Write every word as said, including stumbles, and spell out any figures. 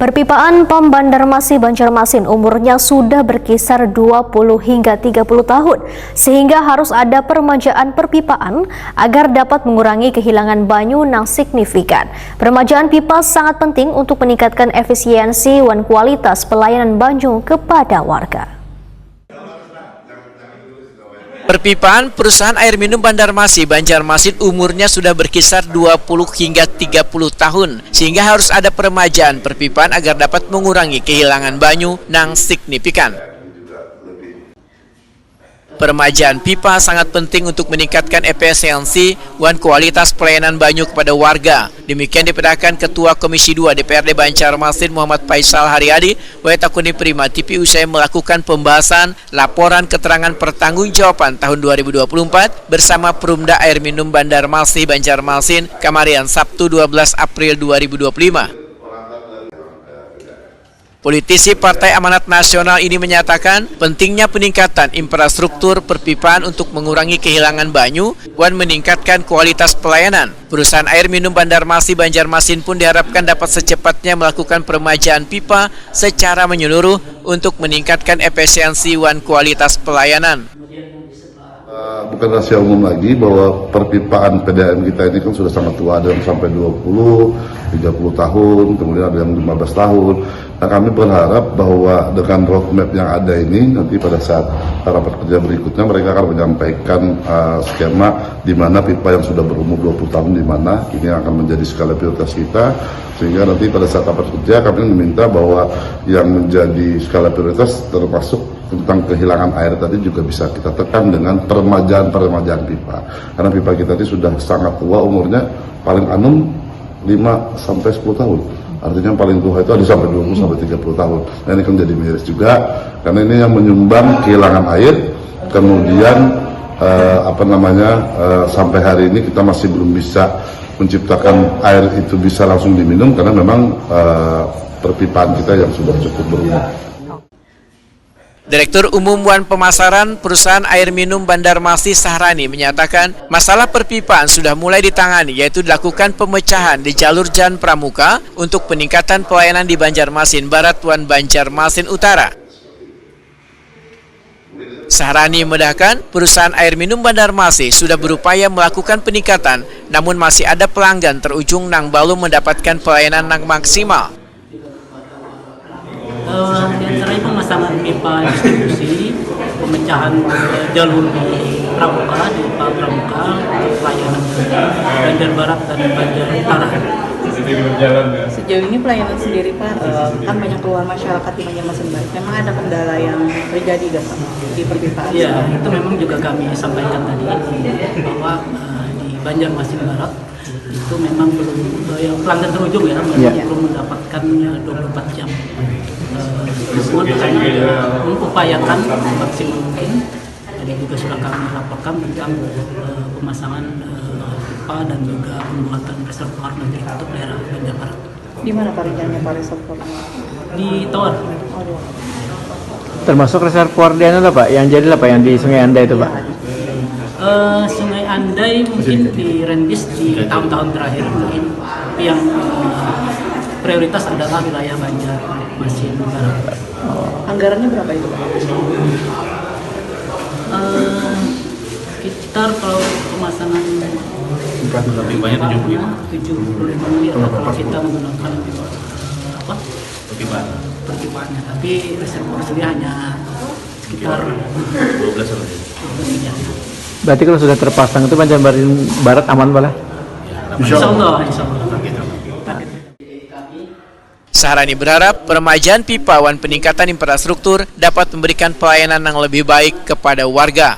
Perpipaan Pam Banjarmasin Banjarmasin umurnya sudah berkisar dua puluh hingga tiga puluh tahun, sehingga harus ada permajaan perpipaan agar dapat mengurangi kehilangan banyu nang signifikan. Permajaan pipa sangat penting untuk meningkatkan efisiensi wan kualitas pelayanan banyu kepada warga. Perpipaan perusahaan air minum Bandarmasi Banjarmasin umurnya sudah berkisar dua puluh hingga tiga puluh tahun, sehingga harus ada permajaan perpipaan agar dapat mengurangi kehilangan banyu nang signifikan. Permajaan pipa sangat penting untuk meningkatkan efisiensi wan kualitas pelayanan banyu kepada warga. Demikian dipedahkan Ketua Komisi dua D P R D Banjarmasin Muhammad Faisal Haryadi, W Takuni Prima T V usai melakukan pembahasan laporan keterangan pertanggungjawaban tahun dua ribu dua puluh empat bersama Perumda Air Minum Bandarmasi Banjarmasin kamarian Sabtu dua belas April dua ribu dua puluh lima. Politisi Partai Amanat Nasional ini menyatakan pentingnya peningkatan infrastruktur perpipaan untuk mengurangi kehilangan banyu wan meningkatkan kualitas pelayanan. Perusahaan air minum Bandarmasi Banjarmasin pun diharapkan dapat secepatnya melakukan permajaan pipa secara menyeluruh untuk meningkatkan efisiensi wan kualitas pelayanan. Eh, bukan rahasia umum lagi bahwa perpipaan P D A M kita ini kan sudah sangat tua, ada yang sampai dua puluh, tiga puluh tahun, kemudian ada yang lima belas tahun. Nah, kami berharap bahwa dengan roadmap yang ada ini, nanti pada saat rapat kerja berikutnya mereka akan menyampaikan uh, skema di mana pipa yang sudah berumur dua puluh tahun di mana, ini akan menjadi skala prioritas kita, sehingga nanti pada saat rapat kerja kami meminta bahwa yang menjadi skala prioritas termasuk tentang kehilangan air tadi juga bisa kita tekan dengan permajaan-permajaan pipa. Karena pipa kita ini sudah sangat tua umurnya, paling anum lima sampai sepuluh tahun. Artinya yang paling tua itu ada sampai dua puluh sampai tiga puluh tahun. Nah, ini kan jadi miris juga karena ini yang menyumbang kehilangan air. Kemudian eh, apa namanya eh, sampai hari ini kita masih belum bisa menciptakan air itu bisa langsung diminum karena memang eh, perpipaan kita yang sudah cukup berumur. Direktur Umum wan Pemasaran Perusahaan Air Minum Bandarmasi Sahrani menyatakan, masalah perpipaan sudah mulai ditangani, yaitu dilakukan pemecahan di jalur jalan pramuka untuk peningkatan pelayanan di Banjarmasin Barat wan Banjarmasin Utara. Sahrani memedahkan, perusahaan air minum Bandarmasi sudah berupaya melakukan peningkatan, namun masih ada pelanggan terujung nang balum mendapatkan pelayanan nang maksimal. Eh, di antaranya pemasangan pipa distribusi, pemecahan eh, jalur di Pramuka, di Pal Pramuka, untuk pelayanan Banjar Barat dan Banjar Utara. Sejauh ini pelayanan sendiri Pak, eh, kan banyak keluhan masyarakat di Banjarmasin Barat. Memang ada kendala yang terjadi gak Pak di perpipaan? Iya, itu memang juga kami sampaikan tadi bahwa eh, di Banjarmasin Barat itu memang belum eh, yang pelanggan terujung ya, ya. Belum mendapatkan eh, dua puluh empat jam eh, tersebut. Kami juga mengupayakan maksimal mungkin. Tadi juga sudah kami laporkan tentang eh, pemasangan eh, pipa dan juga pembuatan reservoir nanti untuk daerah Banjar Barat. Di mana Pak rencananya Pak reservoir? Di Tower. Oh, di Termasuk reservoir di anu lah Pak, yang jadi lah Pak, yang di Sungai Andai itu Pak. Eh, Sungai Andai mungkin direntis di tahun-tahun terakhir mungkin yang eh, prioritas adalah wilayah Banjar Masin Barat. Anggarannya berapa itu Pak? Eh, sekitar kalau pemasangan Lebih banyak tujuh puluh lima. tujuh puluh lima miliar lah kalau kita menggunakan eh, apa Lebih banyak. perpipaannya, tapi reservoir sendiri hanya sekitar Dua belas lebih. dua belas miliar. Berarti kalau sudah terpasang itu Banjarmasin Barat aman Pak lah? Insya Allah, insya Allah. Sahrani berharap permajaan pipa wan peningkatan infrastruktur dapat memberikan pelayanan yang lebih baik kepada warga.